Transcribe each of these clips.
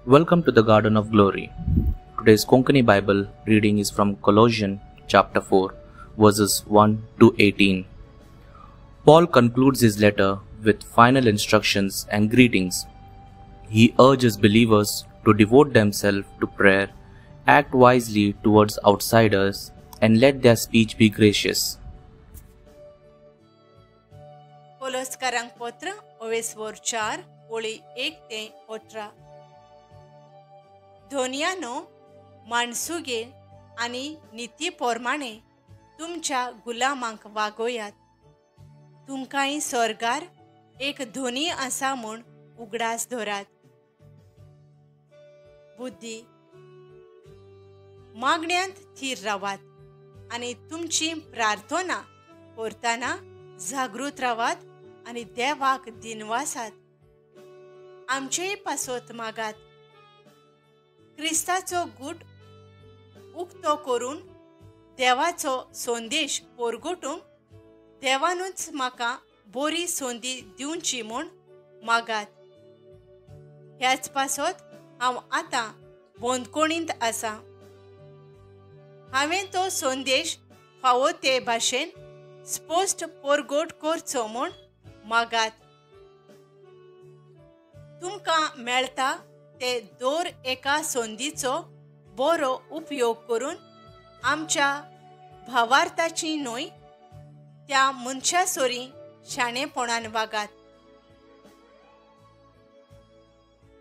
Welcome to the Garden of Glory. Today's Konkani Bible reading is from Colossians chapter 4, verses 1 to 18. Paul concludes his letter with final instructions and greetings. He urges believers to devote themselves to prayer, act wisely towards outsiders, and let their speech be gracious. कोलोस्कारांक पत्र ओवेसवर 4 ओळी 1 ते 18. धोनियानो माणसुगे आनी निती पोरमाणे तुमच्या गुलामांक वागोयात. तुमकांय स्वर्गार एक धोनी आसा म्हूण उगडास धरात. बुद्धी मागण्यांत थीर रावात आनी तुमची प्रार्थना करतना जागृत रावात आनी देवाक दिनवासात. आमचेय पासत मागात. क्रिस्ताचो गूट उक्तो करून देवाचो संदेश पोरगोटूंक देवानूच म्हाका बरी संदी दिवची म्हूण मागात. ह्याच पासत हांव आतां बंदखणींत आसा. हांवें तो संदेश फावो ते भाशेन स्पश्ट पोरगोट करचो म्हूण मागात. तुमकां मेळटा ते दर एका संदीचो बरो उपयोग करून आमच्या भावार्थाची न्हय त्या मनशा सरी शाणेपणान वागात.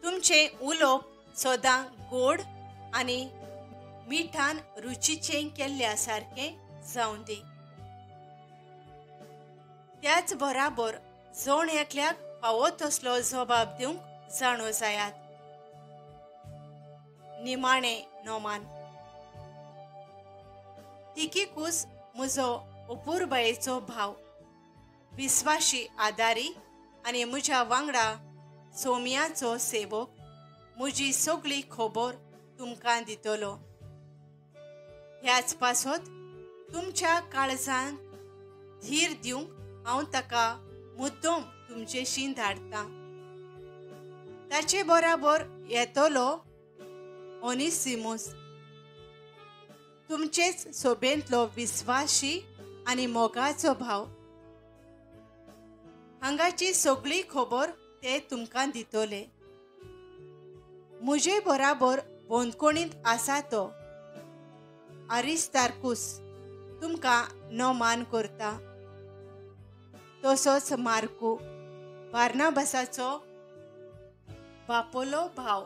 तुमचें उलोवप सदां गोड आनी मिठान रुचीचें केल्ल्या सारकें जावं दी. त्याच बराबर जण एकल्याक फावो तसलो जबाब दिवंक जाणो जायात. निमाणे नोमान. तिकीकूस म्हजो अपुरबायेचो भाव, विस्वाशी आदारी आनी म्हज्या वांगडा सोम्याचो सेवक म्हजी सगळी खबर तुमकां दितलो. ह्याच पासत तुमच्या काळजांत धीर दिवंक हांव ताका मुद्दम तुमचेशी धाडटा. ताचे बराबर येतलो ओनिसिमूस, तुमचेच सोबेंतलो विस्वाशी आनी मोगाचो भाव. हांगाची सगळी खबर ते तुमकां दितले. म्हजे बराबर बंदखणींत आसा तो आरिस्तार्कूस तुमकां नमान करता. तसोच मार्कू, बार्नाबासाचो बापोलो भाव,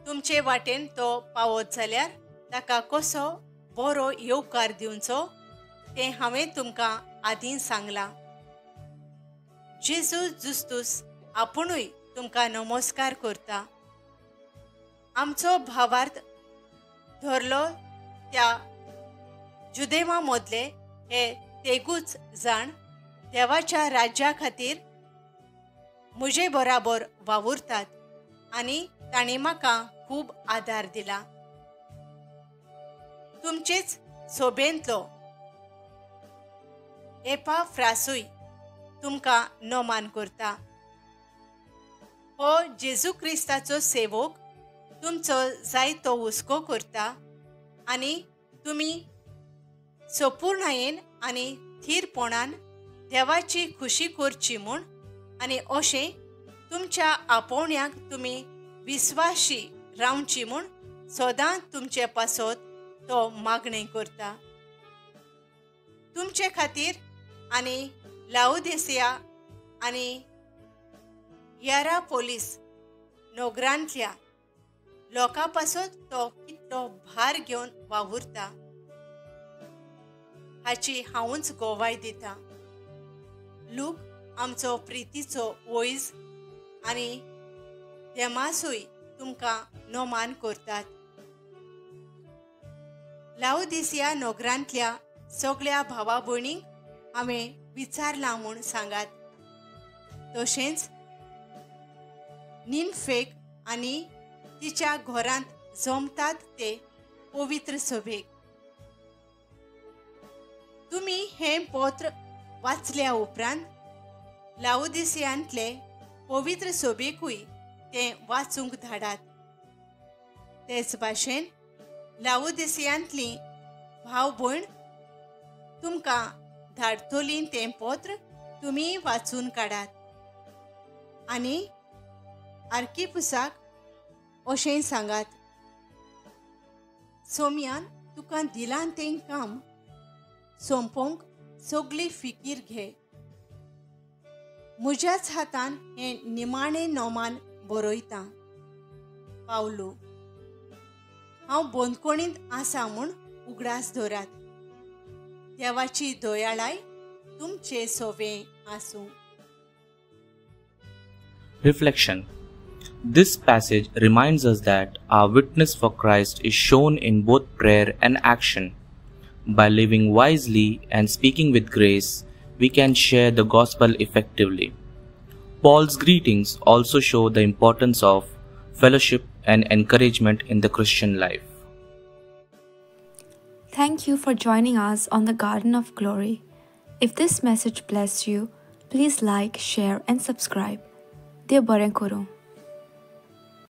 तुमचे वाटेन तो पावत जाल्यार ताका कसो बरो येवकार दिवचो तें हांवें तुमकां आदीं सांगलां. जेजू जुस्तूस आपुणूय तुमकां नमस्कार करता. आमचो भावार्थ धरलो त्या जुदेवा मदले हे तेगूच जाण देवाच्या राज्या खातीर म्हजे बराबर वावुरतात आनी तांणी म्हाका खूब आदार दिला. तुमचेच सोबेंतलो एपाफ्रासूय तुमकां नमान करता. हो जेजू क्रिस्ताचो सेवक तुमचो जायतो हुस्को करता आनी तुमी सपूर्णायेन आनी थीरपणान देवाची खुशी करची म्हूण आनी अशें तुमच्या आपोवण्याक तुमी विस्वाशी रावची म्हूण सदां तुमचे पासत तो मागणें करता. तुमचे खातीर आनी लाओदिसिया आनी येरापोलीस नगरांतल्या लोकां पासत तो कितलो भार घेवन वावुरता हाची हांवूच गोवाय दिता. लूक आमचो प्रितीचो वैज आनी देमासूय तुमकां नमान करतात. लाओदिसिया नगरांतल्या सगळ्या भावा भयणींक हांवें विचारलां म्हूण सांगात. तशेंच निनफेक आनी तिच्या घरांत जमतात ते पवित्र सभेक. तुमी हें पत्र वाचल्या उपरांत लाओदिसियांतले पवित्र सभेकूय तें वाचूंक धाडात. तेच भाशेन लावोदिसियांतलीं भाव भयण तुमकां धाडतलीं तें पत्र तुमी वाचून काडात. आनी आर्किपुसाक अशें सांगात, सोम्यान तुका दिलां तें काम सोंपोवंक सगली फिकीर घे. म्हज्याच हातान हें निमाणें नोमान बरयतां. पावलू. हांव बंदखणींत आसा म्हूण उगडास दवरात. देवाची दयाळाय तुमचे सोवे आसूं. Reflection. This passage reminds us that our witness for Christ is shown in both prayer and action. By living wisely and speaking with grace, we can share the gospel effectively. Paul's greetings also show the importance of fellowship and encouragement in the Christian life. Thank you for joining us on the Garden of Glory. If this message blessed you, please like, share and subscribe. Dev बरें करूं.